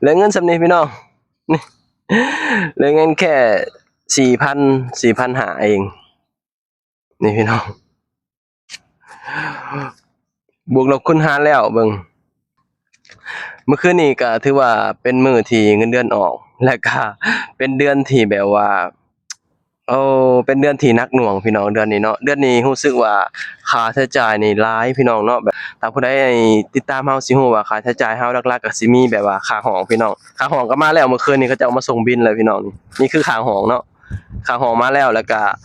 ເຫຼືອເງິນສ່ຳນີ້ພີ່ນ້ອງ ນີ້ ເຫຼືອເງິນແຄ່ສີ່ພັນ ສີ່ພັນຫ້າເອງ ນີ້ພີ່ນ້ອງ ບວກລົບຄູນຫານແລ້ວເບິ່ງ ມື້ຄືນນີ້ກໍຖືວ່າເປັນມື້ທີ່ເງິນເດືອນອອກ ແລະກະເປັນເດືອນທີ່ແບບວ່າ ໂອ້ ເປັນເດືອນທີ່ໜັກໜ່ວງພີ່ນ້ອງ ເດືອນນີ້ເນາະ ເດືອນນີ້ຮູ້ສຶກວ່າຄ່າໃຊ້ຈ່າຍນີ້ຫຼາຍພີ່ນ້ອງເນາະ ແບບຖ້າຜູ້ໃດຕິດຕາມເຮົາຊິຮູ້ວ່າຄ່າໃຊ້ຈ່າຍເຮົາຫຼັກໆກໍຊິມີແບບວ່າຄ່າຫ້ອງພີ່ນ້ອງ ຄ່າຫ້ອງກໍມາແລ້ວ ມື້ຄືນນີ້ເຂົາເຈົ້າມາສົ່ງບິນແລ້ວພີ່ນ້ອງ ນີ້ ນີ້ຄືຄ່າຫ້ອງເນາະ ຄ່າຫ້ອງມາແລ້ວ ແລ້ວກະ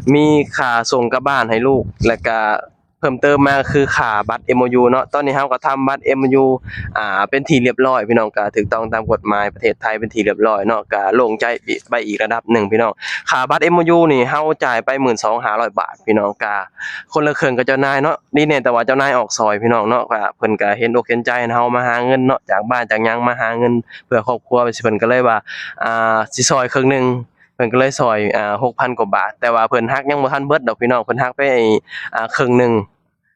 ມີຄ່າສົ່ງກັບບ້ານໃຫ້ລູກ ແລ້ວກະເພີ່ມເຕີມມາຄືຄ່າບັດເອັມໂອຢູເນາະ ຕອນນີ້ເຮົາກໍທຳບັດເອັມໂອຢູ ອ່າ ເປັນທີ່ລຽບຮ້ອຍພີ່ນ້ອງ ກໍຖືກຕ້ອງຕາມກົດໝາຍປະເທດໄທເປັນທີ່ລຽບຮ້ອຍເນາະ ກໍໂລ່ງໃຈໄປອີກລະດັບໜຶ່ງພີ່ນ້ອງ ຄ່າບັດເອັມໂອຢູນີ້ເຮົາຈ່າຍໄປໝື່ນສອງຫ້າຮ້ອຍບາດພີ່ນ້ອງ ກໍຄົນລະເຄິ່ງກັບເຈົ້ານາຍເນາະ ດີແນ່ແຕ່ວ່າເຈົ້ານາຍອອກຊ່ອຍພີ່ນ້ອງເນາະ ກໍເພິ່ນກໍເຫັນອົກເຫັນໃຈເຮົາມາຫາເງິນເນາະ ຈາກບ້ານຈາກຫຍັງມາຫາເງິນເພື່ອຄອບຄົວ ເພິ່ນກໍເລີຍວ່າ ອ່າ ຊິຊ່ອຍເຄິ່ງໜຶ່ງ ເພິ່ນກໍເລີຍຊ່ອຍ ອ່າ ຫົກພັນກວ່າບາດ ແຕ່ວ່າເພິ່ນຫັກຍັງບໍ່ທັນເບິດດອກພີ່ນ້ອງ ເພິ່ນຫັກໄປ ອ່າ ເຄິ່ງໜຶ່ງ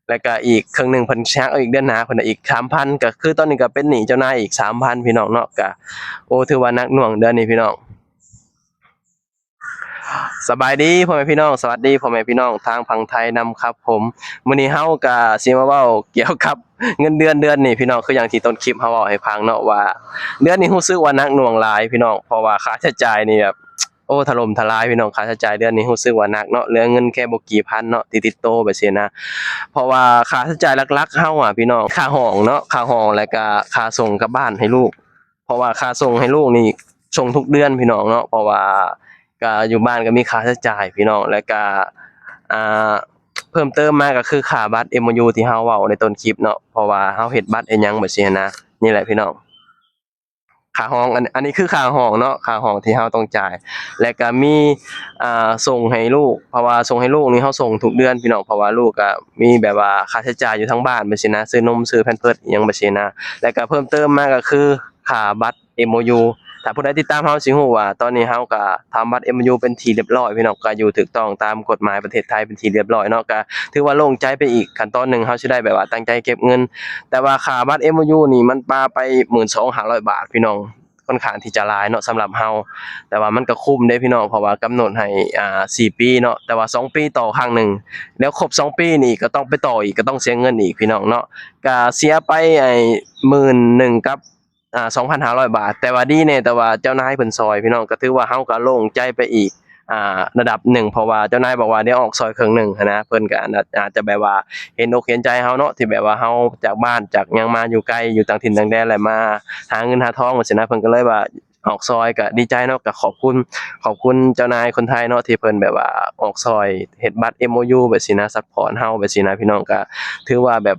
ແລ້ວກະອີກເຄິ່ງໜຶ່ງເພິ່ນຊິຫັກເອົາອີກເດືອນໜ້າ ເພິ່ນອີກສາມພັນ ກະຄືຕອນນີ້ກະເປັນໜີ້ເຈົ້ານາຍອີກສາມພັນພີ່ນ້ອງເນາະ ກະ ໂອ້ ຖືວ່າໜັກໜ່ວງເດືອນນີ້ພີ່ນ້ອງ ສະບາຍດີພໍ່ແມ່ພີ່ນ້ອງ ສະຫວັດດີພໍ່ແມ່ພີ່ນ້ອງທາງຝັ່ງໄທນຳຄັບຜົມ ມື້ນີ້ເຮົາກະຊິມາເວົ້າກ່ຽວກັບເງິນເດືອນເດືອນນີ້ພີ່ນ້ອງ ຄືຢ່າງທີ່ຕົ້ນຄລິບເຮົາເວົ້າໃຫ້ຟັງເນາະວ່າ ເດືອນນີ້ຮູ້ສຶກວ່າໜັກໜ່ວງຫຼາຍພີ່ນ້ອງ ເພາະວ່າຄ່າໃຊ້ຈ່າຍນີ້ແບບ ໂອ້ ຖະຫຼົ່ມທະລາຍພີ່ນ້ອງ ຄ່າໃຊ້ຈ່າຍເດືອນນີ້ຮູ້ສຶກວ່າໜັກເນາະ ເຫຼືອເງິນແຄ່ບໍ່ກີ່ພັນເນາະ ທີ່ຕິດໂຕໄປຊີ້ນະ ເພາະວ່າຄ່າໃຊ້ຈ່າຍຫຼັກໆເຮົາອະພີ່ນ້ອງ ຄ່າຫ້ອງເນາະ ຄ່າຫ້ອງ ແລ້ວກະຄ່າສົ່ງກັບບ້ານໃຫ້ລູກ ເພາະວ່າຄ່າສົ່ງໃຫ້ລູກນີ້ສົ່ງທຸກເດືອນພີ່ນ້ອງເນາະ ເພາະວ່າກະຢູ່ບ້ານກະມີຄ່າໃຊ້ຈ່າຍພີ່ນ້ອງ ແລ້ວກະ ອ່າ ເພີ່ມເຕີມມາກະຄືຄ່າບັດເອັມໂອຢູທີ່ເຮົາເວົ້າໃນຕົ້ນຄລິບເນາະ ເພາະວ່າເຮົາເຮັດບັດເຮັດຫຍັງແບບຊີ້ນະ ນີ້ແຫຼະພີ່ນ້ອງ. ຄ່າຫ້ອງ ອັນ ອັນນີ້ຄືຄ່າຫ້ອງເນາະ ຄ່າຫ້ອງທີ່ເຮົາຕ້ອງຈ່າຍ ແລະກະມີ ອ່າ ສົ່ງໃຫ້ລູກ ເພາະວ່າສົ່ງໃຫ້ລູກນີ້ເຮົາສົ່ງທຸກເດືອນພີ່ນ້ອງ ເພາະວ່າລູກກະມີແບບວ່າຄ່າໃຊ້ຈ່າຍຢູ່ທາງບ້ານແບບຊີ້ນະ ຊື້ນົມ ຊື້ແພມເພີດ ອີ່ຫຍັງແບບຊີ້ນະ ແລະກະເພີ່ມເຕີມມາກະຄືຄ່າບັດເອັມໂອຢູ ຖ້າຜູ້ໃດຕິດຕາມເຮົາຊິຮູ້ວ່າ ຕອນນີ້ເຮົາກະທຳບັດເອັມໂອຢູເປັນທີ່ລຽບຮ້ອຍພີ່ນ້ອງ ກະຢູ່ຖືກຕ້ອງຕາມກົດໝາຍປະເທດໄທເປັນທີ່ລຽບຮ້ອຍເນາະ ກະຖືວ່າໂລ່ງໃຈໄປອີກຂັ້ນຕອນໜຶ່ງ ເຮົາຊິໄດ້ແບບວ່າຕັ້ງໃຈເກັບເງິນ ແຕ່ວ່າຄ່າບັດເອັມໂອຢູນີ້ມັນປາໄປໝື່ນສອງຫ້າຮ້ອຍບາດພີ່ນ້ອງ ຂ້ອນຂ້າງທີ່ຈະຫຼາຍເນາະສຳລັບເຮົາ ແຕ່ວ່າມັນກໍຄຸ້ມເດ້ພີ່ນ້ອງ ເພາະວ່າກຳນົດໃຫ້ ອ່າ ສີ່ປີເນາະ ແຕ່ວ່າສອງປີຕໍ່ຄັ້ງໜຶ່ງ ແລ້ວຄົບສອງປີນີ້ກໍຕ້ອງໄປຕໍ່ອີກ ກໍຕ້ອງເສຍເງິນອີກພີ່ນ້ອງເນາະ ກໍເສຍໄປໄອ້ໝື່ນໜຶ່ງກັບ ອ່າ ສອງພັນຫ້າຮ້ອຍບາດ ແຕ່ວ່າດີແນ່ ແຕ່ວ່າເຈົ້ານາຍເພິ່ນຊ່ອຍພີ່ນ້ອງ ກໍຖືວ່າເຮົາກໍໂລ່ງໃຈໄປອີກ ອ່າ ລະດັບໜຶ່ງ ເພາະວ່າເຈົ້ານາຍບອກວ່າດຽວອອກຊ່ອຍເຄິ່ງໜຶ່ງຫັ້ນນະ ເພິ່ນກໍອາດ ອາດຈະແບບວ່າເຫັນອົກເຫັນໃຈເຮົາເນາະ ທີ່ແບບວ່າເຮົາຈາກບ້ານຈາກຫຍັງມາຢູ່ໄກ ຢູ່ຕ່າງຖິ່ນຕ່າງແດນ ແລ້ວມາຫາເງິນຫາທອງວ່າຊີ້ນະ ເພິ່ນກໍເລີຍວ່າອອກຊ່ອຍ ກໍດີໃຈເນາະ ກໍຂອບຄຸນ ຂອບຄຸນເຈົ້ານາຍຄົນໄທເນາະ ທີ່ເພິ່ນແບບວ່າອອກຊ່ອຍເຮັດບັດເອັມໂອຢູແບບຊີ້ນະ ຊັບພອດເຮົາແບບຊີ້ນະ ພີ່ນ້ອງ ກໍຖືວ່າແບບ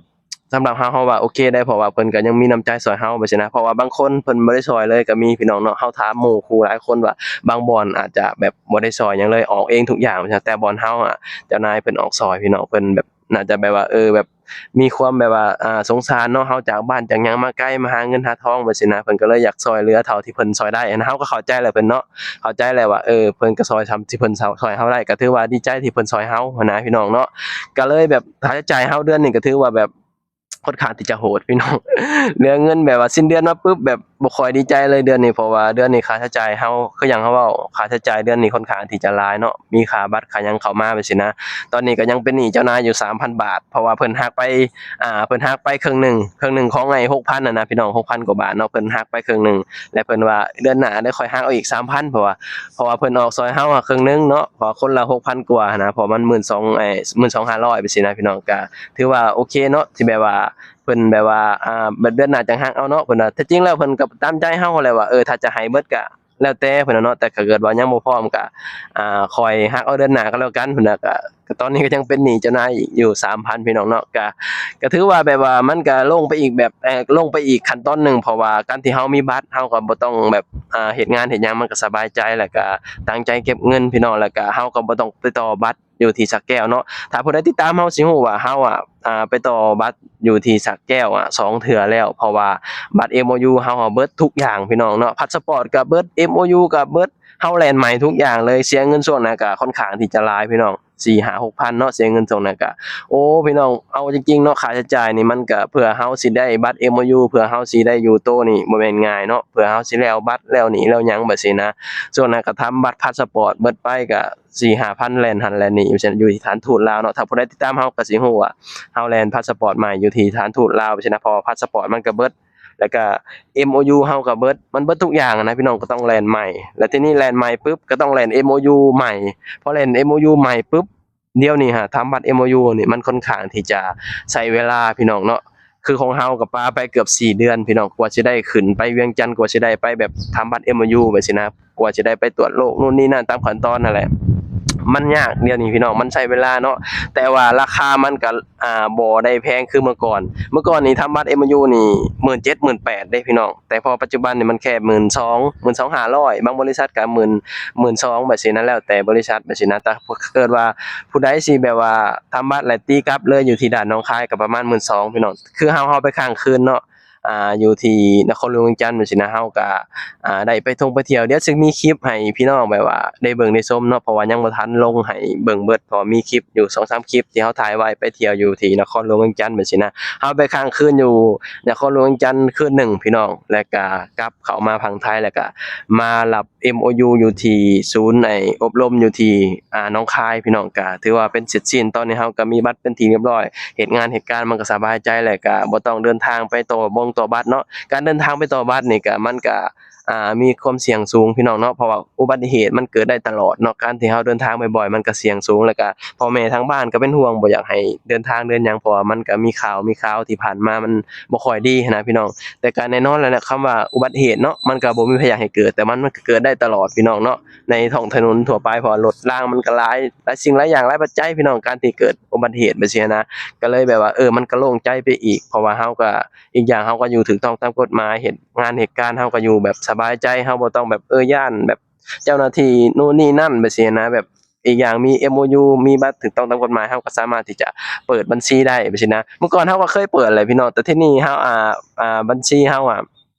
ສຳລັບເຮົາ ເຮົາວ່າໂອເຄໄດ໋ ເພາະວ່າເພິ່ນກໍຍັງມີນ້ຳໃຈຊ່ອຍເຮົາແບບຊີ້ນະ ເພາະວ່າບາງຄົນເພິ່ນບໍ່ໄດ້ຊ່ອຍເລີຍກໍມີພີ່ນ້ອງເນາະ ເຮົາຖາມໝູ່ຄູ່ຫຼາຍຄົນວ່າ ບາງບ່ອນອາດຈະແບບບໍ່ໄດ້ຊ່ອຍຫຍັງເລີຍ ອອກເອງທຸກຢ່າງວ່າຊັ້ນ ແຕ່ບ່ອນເຮົາອະ ເຈົ້ານາຍເພິ່ນອອກຊ່ອຍພີ່ນ້ອງ ເພິ່ນແບບໜ້າຈະແບບວ່າ ເອີ ແບບມີຄວາມແບບວ່າ ອ່າ ສົງສານເນາະ ເຮົາຈາກບ້ານຈາກຫຍັງມາໄກ ມາຫາເງິນຫາທອງແບບຊີ້ນະ ເພິ່ນກໍເລີຍຢາກຊ່ອຍເຫຼືອເທົ່າທີ່ເພິ່ນຊ່ອຍໄດ້ ອັນເຮົາກໍເຂົ້າໃຈແຫຼະເພິ່ນເນາະ ເຂົ້າໃຈແຫຼະວ່າ ເອີ ເພິ່ນກໍຊ່ອຍສ່ຳທີ່ເພິ່ນຊ່ອຍເຮົາໄດ້ ກໍຖືວ່າດີໃຈທີ່ເພິ່ນຊ່ອຍເຮົາຫັ້ນນະ ພີ່ນ້ອງເນາະ ກໍເລີຍແບບຄ່າໃຊ້ຈ່າຍເຮົາເດືອນນີ້ກໍຖືວ່າແບບ ຂ້ອນຂ້າງທີ່ຈະໂຫດພີ່ນ້ອງ ເລື່ອງເງິນແບບວ່າສິ້ນເດືອນມາປຶບ ແບບບໍ່ຄ່ອຍດີໃຈເລີຍເດືອນນີ້ ເພາະວ່າເດືອນນີ້ຄ່າໃຊ້ຈ່າຍເຮົາ ຄືຫຍັງເຮົາເວົ້າ ຄ່າໃຊ້ຈ່າຍເດືອນນີ້ຂ້ອນຂ້າງທີ່ຈະຫຼາຍເນາະ ມີຄ່າບັດຄ່າຫຍັງເຂົ້າມາແບບຊີ້ນະ ຕອນນີ້ກໍຍັງເປັນໜີ້ເຈົ້ານາຍຢູ່ສາມພັນບາດ ເພາະວ່າເພິ່ນຫັກໄປ ອ່າ ເພິ່ນຫັກໄປເຄິ່ງໜຶ່ງ ເຄິ່ງໜຶ່ງຂອງໄອ້ຫົກພັນຫັ້ນນະ ພີ່ນ້ອງ ຫົກພັນກວ່າບາດເນາະ ເພິ່ນຫັກໄປເຄິ່ງໜຶ່ງ ແລະເພິ່ນວ່າເດືອນໜ້າໄດ້ຄ່ອຍຫັກເອົາອີກສາມພັນ ເພາະວ່າ ເພາະວ່າເພິ່ນອອກຊ່ອຍເຮົາເຄິ່ງໜຶ່ງເນາະ ເພາະວ່າຄົນລະຫົກພັນກວ່າຫັ້ນນະ ເພາະມັນໝື່ນສອງ ເອີ ໝື່ນສອງຫ້າຮ້ອຍແບບຊີ້ນະ ພີ່ນ້ອງ ກໍ ຖືວ່າໂອເຄເນາະ ທີ່ແບບວ່າເພິ່ນແບບວ່າ ອ່າ ແບບເດືອນໜ້າຈັ່ງຫັກເອົາເນາະ ເພິ່ນວ່າ ແທ້ຈິງແລ້ວເພິ່ນກໍຕາມໃຈເຮົາແຫຼະວ່າ ເອີ ຖ້າຈະໃຫ້ເບິດກໍແລ້ວແຕ່ເພິ່ນເນາະ ແຕ່ຖ້າເກີດວ່າຍັງບໍ່ພ້ອມກໍ ອ່າ ຄ່ອຍຫັກເອົາເດືອນໜ້າກໍແລ້ວກັນ ເພິ່ນວ່າ ກໍ ກໍຕອນນີ້ກໍຍັງເປັນໜີ້ເຈົ້ານາຍຢູ່ສາມພັນ ພີ່ນ້ອງເນາະ ກໍ ກໍຖືວ່າແບບວ່າມັນກໍລົງໄປອີກແບບ ເອີ ລົງໄປອີກຂັ້ນຕອນໜຶ່ງ ເພາະວ່າການທີ່ເຮົາມີບັດ ເຮົາກໍບໍ່ຕ້ອງແບບ ອ່າ ເຮັດງານເຮັດຫຍັງ ມັນກໍສະບາຍໃຈ ແລ້ວກໍຕັ້ງໃຈເກັບເງິນ ພີ່ນ້ອງ ແລ້ວກໍເຮົາກໍບໍ່ຕ້ອງໄປຕໍ່ບັດ ຢູ່ທີ່ສະແກ້ວເນາະ ຖ້າຜູ້ໃດຕິດຕາມເຮົາຊິຮູ້ວ່າເຮົາອະ ອ່າ ໄປຕໍ່ບັດຢູ່ທີ່ສະແກ້ວອະສອງເທື່ອແລ້ວ ເພາະວ່າບັດເອັມໂອຢູເຮົາອະເບິດທຸກຢ່າງພີ່ນ້ອງເນາະ ພາສປອດກະເບິດ ເອັມໂອຢູກະເບິດ ເຮົາແລ່ນໃໝ່ທຸກຢ່າງເລີຍ ເສຍເງິນຊ່ວງໜ້າກະຂ້ອນຂ້າງທີ່ຈະຫຼາຍພີ່ນ້ອງ ສີ່ຫ້າຫົກພັນເນາະ ເສຍເງິນຊ່ວງນັ້ນກະ ໂອ້ ພີ່ນ້ອງ ເອົາຈິງໆເນາະ ຄ່າໃຊ້ຈ່າຍນີ້ມັນກະເພື່ອເຮົາຊິໄດ້ບັດເອັມໂອຢູ ເພື່ອເຮົາຊິໄດ້ຢູ່ໂຕນີ້ບໍ່ແມ່ນງ່າຍເນາະ ເພື່ອເຮົາຊິແລ້ວບັດແລ້ວນີ້ແລ້ວຫຍັງແບບຊີ້ນະ. ຊ່ວງນັ້ນກະທຳບັດພາສະປອດເບິດໄປກະສີ່ຫ້າພັນ ແລ່ນຫັ້ນແລ່ນນີ້ ຢູ່ທີ່ສະຖານທູດລາວເນາະ. ຖ້າຜູ້ໃດຕິດຕາມເຮົາກະຊິຮູ້ວ່າເຮົາແລ່ນພາສະປອດໃໝ່ຢູ່ທີ່ສະຖານທູດລາວແບບຊີ້ນະ ເພາະວ່າພາສະປອດມັນກະເບິດ ແລ້ວກະເອັມໂອຢູເຮົາກະເບິດ ມັນເບິດທຸກຢ່າງນະພີ່ນ້ອງ ກະຕ້ອງແລ່ນໃໝ່ ແລ້ວທີນີ້ແລ່ນໃໝ່ປຶບກະຕ້ອງແລ່ນເອັມໂອຢູໃໝ່ ພໍແລ່ນເອັມໂອຢູໃໝ່ປຶບ ດຽວນີ້ຫາທຳບັດເອັມໂອຢູນີ້ມັນຄ່ອນຂ້າງທີ່ຈະໃຊ້ເວລາພີ່ນ້ອງເນາະ. ຄືຂອງເຮົາກະປາໄປເກືອບສີ່ເດືອນພີ່ນ້ອງ ກວ່າຊິໄດ້ຂຶ້ນໄປວຽງຈັນ ກວ່າຊິໄດ້ໄປແບບທຳບັດເອັມໂອຢູແບບຊີ້ນະ ກວ່າຊິໄດ້ໄປຕວດໂລກໂນ່ນນີ້ນັ້ນຕາມຂັ້ນຕອນຫັ້ນແຫຼະ ມັນຍາກດຽວນີ້ພີ່ນ້ອງ ມັນໃຊ້ເວລາເນາະ. ແຕ່ວ່າລາຄາມັນກະ ອ່າ ບໍ່ໄດ້ແພງຄືເມື່ອກ່ອນ ເມື່ອກ່ອນນີ້ທຳບັດເອັມໂອຢູນີ້ໝື່ນເຈັດ ໝື່ນແປດເດ້ພີ່ນ້ອງ ແຕ່ພໍປັດຈຸບັນນີ້ມັນແຄ່ໝື່ນສອງ ໝື່ນສອງຫ້າຮ້ອຍ ບາງບໍລິສັດກະໝື່ນ ໝື່ນສອງ ແບບຊີ້ນະ ແລ້ວແຕ່ບໍລິສັດແບບຊີ້ນະ. ຖ້າເກີດວ່າຜູ້ໃດຊິແບບວ່າທຳບັດແລ້ວຕີກັບເລີຍຢູ່ທີ່ດ່ານໜອງຄາຍກະປະມານໝື່ນສອງພີ່ນ້ອງ ຄືເຮົາ ເຮົາໄປຄ້າງຄືນເນາະ ອ່າ ຢູ່ທີ່ນະຄອນຫຼວງວຽງຈັນແບບຊີ້ນະ ເຮົາກະ ອ່າ ໄດ້ໄປທ່ອງໄປທ່ຽວ ດຽວຊິມີຄລິບໃຫ້ພີ່ນ້ອງແບບວ່າໄດ້ເບິ່ງໄດ້ຊົມເນາະ ເພາະວ່າຍັງບໍ່ທັນລົງໃຫ້ເບິ່ງເບິດ ເພາະວ່າມີຄລິບຢູ່ສອງສາມຄລິບທີ່ເຮົາຖ່າຍໄວ້ໄປທ່ຽວຢູ່ທີ່ນະຄອນຫຼວງວຽງຈັນແບບຊີ້ນະ. ເຮົາໄປຄ້າງຄືນຢູ່ນະຄອນຫຼວງວຽງຈັນຄືນໜຶ່ງພີ່ນ້ອງ ແລ້ວກະກັບເຂົ້າມາຝັ່ງໄທ ແລ້ວກະມາຮັບເອັມໂອຢູຢູ່ທີ່ສູນ ໄອ້ ອົບຮົມຢູ່ທີ່ ອ່າ ໜອງຄາຍພີ່ນ້ອງ ກະຖືວ່າເປັນເສັດສິ້ນ. ຕອນນີ້ເຮົາກະມີບັດເປັນທີ່ຮຽບຮ້ອຍ ເຮັດງານເຮັດການມັນກະສະບາຍໃຈ ແລ້ວກະບໍ່ຕ້ອງເດີນທາງໄປຕໍ່ບົງຕໍ່ບັດເນາະ. ການເດີນທາງໄປຕໍ່ບັດນີ້ກະ ມັນກະ ອ່າ ມີຄວາມສ່ຽງສູງພີ່ນ້ອງເນາະ ເພາະວ່າອຸບັດຕິເຫດມັນເກີດໄດ້ຕະຫຼອດເນາະ. ການທີ່ເຮົາເດີນທາງບ່ອຍໆ ມັນກະສ່ຽງສູງ ແລ້ວກະພໍ່ແມ່ທາງບ້ານກະເປັນຫ່ວງ ບໍ່ຢາກໃຫ້ເດີນທາງເດີນຫຍັງ ເພາະວ່າມັນກະມີຂ່າວ ມີຂ່າວທີ່ຜ່ານມາມັນບໍ່ຄ່ອຍດີຫັ້ນນະພີ່ນ້ອງ. ແຕ່ກະແນ່ນອນແລ້ວນະ ຄຳວ່າອຸບັດຕິເຫດເນາະ ມັນກະບໍ່ມີໃຜຢາກໃຫ້ເກີດ ແຕ່ມັນ ມັນກະເກີດໄດ້ຕະຫຼອດພີ່ນ້ອງເນາະ ໃນທ້ອງຖະໜົນທົ່ວໄປ ເພາະວ່າລົດລາງມັນກະຫຼາຍ ຫຼາຍສິ່ງຫຼາຍຢ່າງ ຫຼາຍປັດໄຈພີ່ນ້ອງ ການທີ່ເກີດອຸບັດຕິເຫດແບບຊີ້ຫັ້ນນະ. ກະເລີຍແບບວ່າ ເອີ ມັນກະໂລ່ງໃຈໄປອີກ ເພາະວ່າເຮົາກະ ອີກຢ່າງເຮົາກະຢູ່ຖືກຕ້ອງຕາມກົດໝາຍ ເຮັດງານເຮັດການເຮົາກະຢູ່ແບບສະບາຍໃຈ ເຮົາບໍ່ຕ້ອງແບບ ເອີ ຢ້ານແບບເຈົ້າໜ້າທີ່ໂນ່ນນີ້ນັ້ນແບບຊີ້ຫັ້ນນະ. ແບບ ອີກຢ່າງມີເອັມໂອຢູ ມີບັດຖືກຕ້ອງຕາມກົດໝາຍ ເຮົາກະສາມາດທີ່ຈະເປີດບັນຊີໄດ້ແບບຊີ້ນະ. ເມື່ອກ່ອນເຮົາກະເຄີຍເປີດແຫຼະພີ່ນ້ອງ ແຕ່ທີນີ້ເຮົາ ອ່າ ອ່າ ບັນຊີເຮົາ ອ່າ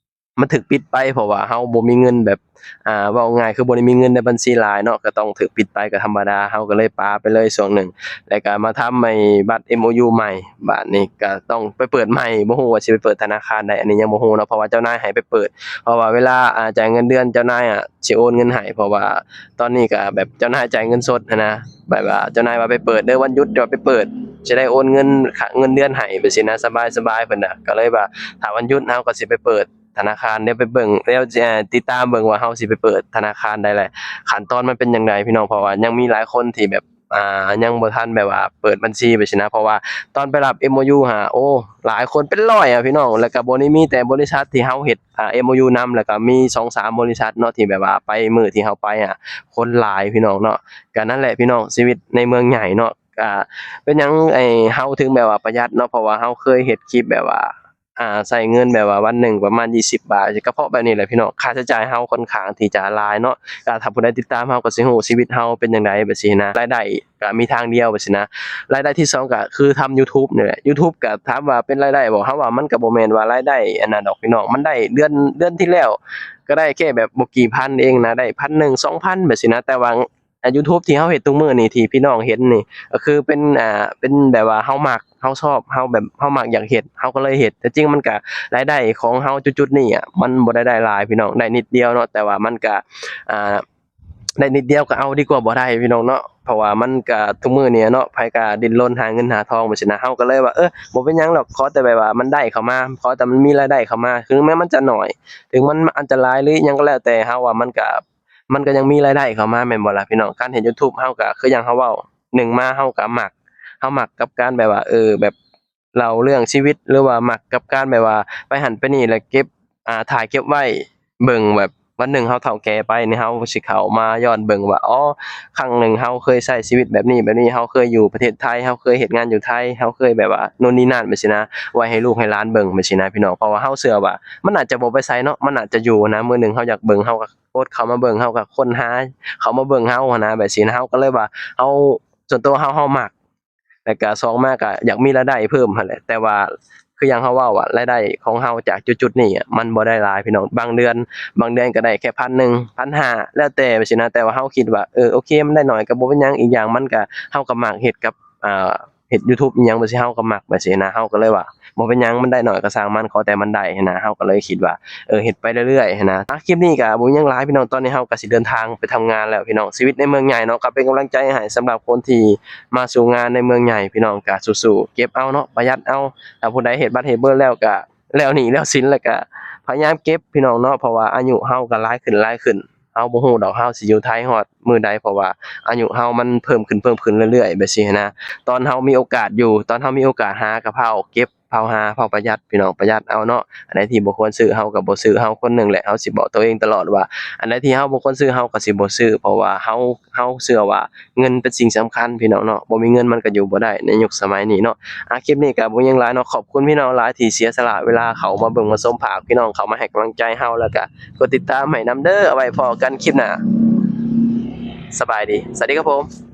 ມັນຖືກປິດໄປ ເພາະວ່າເຮົາບໍ່ມີເງິນແບບ ອ່າ ເວົ້າງ່າຍຄືບໍ່ໄດ້ມີເງິນໃນບັນຊີຫຼາຍເນາະ ກະຕ້ອງຖືກປິດໄປ ກະທຳມະດາ ເຮົາກະເລີຍປາໄປເລີຍຊ່ວງໜຶ່ງ ແລ້ວກະມາທຳໃຫ້ບັດເອັມໂອຢູໃໝ່. ບາດນີ້ກະຕ້ອງໄປເປີດໃໝ່ ບໍ່ຮູ້ວ່າຊິໄປເປີດທະນາຄານໃດ ອັນນີ້ຍັງບໍ່ຮູ້ເນາະ ເພາະວ່າເຈົ້ານາຍໃຫ້ໄປເປີດ ເພາະວ່າເວລາ ອ່າ ຈ່າຍເງິນເດືອນ ເຈົ້ານາຍ ອ່າ ຊິໂອນເງິນໃຫ້ ເພາະວ່າຕອນນີ້ກະແບບເຈົ້ານາຍຈ່າຍເງິນສົດຫັ້ນນະ ແບບວ່າເຈົ້ານາຍວ່າໄປເປີດເດີ ວັນຢຸດຈະໄປເປີດ ຊິໄດ້ໂອນເງິນ ເງິນເດືອນໃຫ້ແບບຊີ້ນະ ສະບາຍໆ ເພິ່ນນະ. ກະເລີຍວ່າຖ້າວັນຢຸດເຮົາກະຊິໄປເປີດ ທະນາຄານ ດຽວໄປເບິ່ງ ດຽວ ເອີ ຕິດຕາມເບິ່ງວ່າເຮົາຊິໄປເປີດທະນາຄານໃດ ແລະ ຂັ້ນຕອນມັນເປັນຈັ່ງໃດພີ່ນ້ອງ ເພາະວ່າຍັງມີຫຼາຍຄົນທີ່ແບບ ອ່າ ຍັງບໍ່ທັນແບບວ່າເປີດບັນຊີແບບຊີ້ນະ ເພາະວ່າຕອນໄປຮັບເອັມໂອຢູຫາ ໂອ້ ຫຼາຍຄົນເປັນຮ້ອຍອະພີ່ນ້ອງ ແລ້ວກະບໍ່ໄດ້ມີແຕ່ບໍລິສັດທີ່ເຮົາເຮັດ ອ່າ ເອັມໂອຢູນຳ ແລ້ວກະມີສອງສາມບໍລິສັດເນາະ ທີ່ແບບວ່າໄປມື້ທີ່ເຮົາໄປອະ ຄົນຫຼາຍພີ່ນ້ອງເນາະ. ກະນັ້ນແຫຼະພີ່ນ້ອງ ຊີວິດໃນເມືອງໃຫຍ່ເນາະ ກະເປັນຫຍັງ ໄອ້ ເຮົາເຖິງແບບວ່າປະຢັດເນາະ ເພາະວ່າເຮົາເຄີຍເຮັດຄລິບແບບວ່າ ອ່າ ໃຊ້ເງິນແບບວ່າວັນໜຶ່ງປະມານຊາວບາດ ກະເພາະແບບນີ້ແຫຼະພີ່ນ້ອງ ຄ່າໃຊ້ຈ່າຍເຮົາຄ່ອນຂ້າງທີ່ຈະຫຼາຍເນາະ. ກະຖ້າຜູ້ໃດຕິດຕາມເຮົາກະຊິຮູ້ຊີວິດເຮົາເປັນຈັ່ງໃດແບບຊີ້ນະ ລາຍໄດ້ກະມີທາງດຽວແບບຊີ້ນະ. ລາຍໄດ້ທີສອງກະຄືທຳຢູທູບນີ້ແຫຼະ ຢູທູບກະຖາມວ່າເປັນລາຍໄດ້ບໍ່ ເຮົາວ່າມັນກະບໍ່ແມ່ນວ່າລາຍໄດ້ອັນນັ້ນດອກພີ່ນ້ອງ ມັນໄດ້ເດືອນ ເດືອນທີ່ແລ້ວກະໄດ້ແຄ່ແບບບໍ່ກີ່ພັນເອງນະ ໄດ້ພັນໜຶ່ງ ສອງພັນແບບຊີ້ນະ ແຕ່ວ່າ ອ່າ ຢູທູບທີ່ເຮົາເຮັດທຸກມື້ນີ້ ທີ່ພີ່ນ້ອງເຫັນນີ້ ກະຄືເປັນ ອ່າ ເປັນແບບວ່າເຮົາມັກ ເຮົາຊອບ ເຮົາແບບ ເຮົາມັກຢາກເຮັດ ເຮົາກະເລີຍເຮັດ. ແຕ່ຈິງມັນກະລາຍໄດ້ຂອງເຮົາຈຸດໆນີ້ອະ ມັນບໍ່ໄດ້ໄດ້ຫຼາຍພີ່ນ້ອງ ໄດ້ນິດດຽວເນາະ ແຕ່ວ່າມັນກະ ອ່າ ໄດ້ນິດດຽວກະເອົາດີກວ່າບໍ່ໄດ້ພີ່ນ້ອງເນາະ ເພາະວ່າມັນກະທຸກມື້ນີ້ເນາະ ໃຜກະດີ້ນລົນຫາເງິນຫາທອງແບບຊີ້ນະ. ເຮົາກະເລີຍວ່າ ເອີ ບໍ່ເປັນຫຍັງດອກ ຂໍແຕ່ແບບວ່າມັນໄດ້ເຂົ້າມາ ຂໍແຕ່ມັນມີລາຍໄດ້ເຂົ້າມາ ເຖິງແມ່ນມັນຈະໜ້ອຍ ເຖິງມັນ ມັນອາດຈະຫຼາຍ ຫຼື ອີ່ຫຍັງກະແລ້ວແຕ່ ເຮົາວ່າມັນກະ ມັນກະຍັງມີລາຍໄດ້ເຂົ້າມາແມ່ນບໍ່ລະພີ່ນ້ອງ. ການເຮັດຢູທູບເຮົາກະຄືຢ່າງເຮົາເວົ້າ ໜຶ່ງມາເຮົາກະມັກ ເຮົາມັກກັບການແບບວ່າ ເອີ ແບບເລົ່າເລື່ອງຊີວິດ ຫຼືວ່າມັກກັບການແບບວ່າໄປຫັ້ນໄປນີ້ ແລ້ວເກັບ ອ່າ ຖ່າຍເກັບໄວ້ເບິ່ງ ແບບວັນໜຶ່ງເຮົາເຖົ້າແກ່ໄປນີ້ ເຮົາຊິເຂົ້າມາຍ້ອນເບິ່ງວ່າ ອໍ ຄັ້ງໜຶ່ງເຮົາເຄີຍໃຊ້ຊີວິດແບບນີ້ແບບນີ້ ເຮົາເຄີຍຢູ່ປະເທດໄທ ເຮົາເຄີຍເຮັດງານຢູ່ໄທ ເຮົາເຄີຍແບບວ່າໂນ່ນນີ້ນັ້ນແບບຊີ້ນະ ໄວ້ໃຫ້ລູກໃຫ້ຫຼານເບິ່ງແບບຊີ້ນະພີ່ນ້ອງ. ເພາະວ່າເຮົາເຊື່ອວ່າມັນອາດຈະບໍ່ໄປໃສເນາະ ມັນອາດຈະຢູ່ນະ ມື້ໜຶ່ງເຮົາຢາກເບິ່ງ ເຮົາກະ ກົດເຂົ້າມາເບິ່ງ ເຮົາກະຄົ້ນຫາເຂົ້າມາເບິ່ງເຮົາຫັ້ນນະ ແບບຊີ້ນະ. ເຮົາກະເລີຍວ່າເຮົາ ສ່ວນຕົວເຮົາ ເຮົາມັກ ແລ້ວກະສອງມາກະຢາກມີລາຍໄດ້ເພີ່ມຫັ້ນແຫຼະ ແຕ່ວ່າ ຄືຢ່າງເຮົາເວົ້າວ່າ ລາຍໄດ້ຂອງເຮົາຈາກຈຸດໆນີ້ອະ ມັນບໍ່ໄດ້ຫຼາຍພີ່ນ້ອງ. ບາງເດືອນ ບາງເດືອນກໍໄດ້ແຄ່ພັນໜຶ່ງ ພັນຫ້າ ແລ້ວແຕ່ຊີ້ນະ. ແຕ່ວ່າເຮົາຄິດວ່າ ເອີ ໂອເຄ ມັນໄດ້ໜ້ອຍກໍບໍ່ເປັນຫຍັງ, ອີກຢ່າງມັນກໍ ເຮົາກໍມັກເຮັດກັບ ອ່າ ເຮັດ YouTube ອີ່ຫຍັງແບບຊີ້ ເຮົາກໍມັກແບບຊີ້ນະ. ເຮົາກໍເລີຍວ່າ ບໍ່ເປັນຫຍັງ ມັນໄດ້ໜ້ອຍກໍຊ່າງມັນ ຂໍແຕ່ມັນໄດ້ຫັ້ນນະ. ເຮົາກໍເລີຍຄິດວ່າ ເອີ ເຮັດໄປເລື້ອຍໆຫັ້ນນະ. ອ່ະ ຄລິບນີ້ກໍບໍ່ມີຫຍັງຫຼາຍພີ່ນ້ອງ, ຕອນນີ້ເຮົາກໍຊິເດີນທາງໄປທຳງານແລ້ວພີ່ນ້ອງ. ຊີວິດໃນເມືອງໃຫຍ່ເນາະ ກໍເປັນກຳລັງໃຈໃຫ້ສຳລັບຄົນທີ່ມາສູ່ງານໃນເມືອງໃຫຍ່ພີ່ນ້ອງ, ກໍສູ້ໆ ເກັບເອົາເນາະ ປະຢັດເອົາ. ຖ້າຜູ້ໃດເຮັດບັດເຮັດເບີແລ້ວກໍ ແລ້ວໜີ້ແລ້ວສິນ ແລ້ວກະພະຍາຍາມເກັບພີ່ນ້ອງເນາະ, ເພາະວ່າອາຍຸເຮົາກະຫຼາຍຂຶ້ນຫຼາຍຂຶ້ນ, ເຮົາບໍ່ຮູ້ດອກເຮົາຊິຢູ່ໄທຮອດມື້ໃດ, ເພາະວ່າອາຍຸເຮົາມັນເພີ່ມຂຶ້ນ ເພີ່ມຂຶ້ນເລື້ອຍໆແບບຊີ້ຫັ້ນນະ. ຕອນເຮົາມີໂອກາດຢູ່ ຕອນເຮົາມີໂອກາດຫາກະພາວເກັບ ພາວຫາ ພາວປະຢັດພີ່ນ້ອງ, ປະຢັດເອົາເນາະ. ອັນໃດທີ່ບໍ່ຄວນຊື້ ເຮົາກະບໍ່ຊື້, ເຮົາຄົນໜຶ່ງແຫຼະ ເຮົາຊິບອກໂຕເອງຕະຫຼອດວ່າ ອັນໃດທີ່ເຮົາບໍ່ຄວນຊື້ ເຮົາກະຊິບໍ່ຊື້, ເພາະວ່າເຮົາ ເຮົາເຊື່ອວ່າ ເງິນເປັນສິ່ງສຳຄັນພີ່ນ້ອງເນາະ, ບໍ່ມີເງິນມັນກໍຢູ່ບໍ່ໄດ້ໃນຍຸກສະໄໝນີ້ເນາະ. ອ່າ ຄລິບນີ້ກໍບໍ່ມີຫຍັງຫຼາຍເນາະ, ຂອບຄຸນພີ່ນ້ອງຫຼາຍທີ່ເສຍສະຫຼະເວລາເຂົ້າມາເບິ່ງມາຊົມ, ຝາກພີ່ນ້ອງເຂົ້າມາໃຫ້ກຳລັງໃຈເຮົາ ແລ້ວກໍກົດຕິດຕາມໃຫ້ນຳເດີ. ເອົາໄວ້ພໍ້ກັນຄລິບໜ້າ, ສະບາຍດີ ສະຫວັດດີຄັບຜົມ.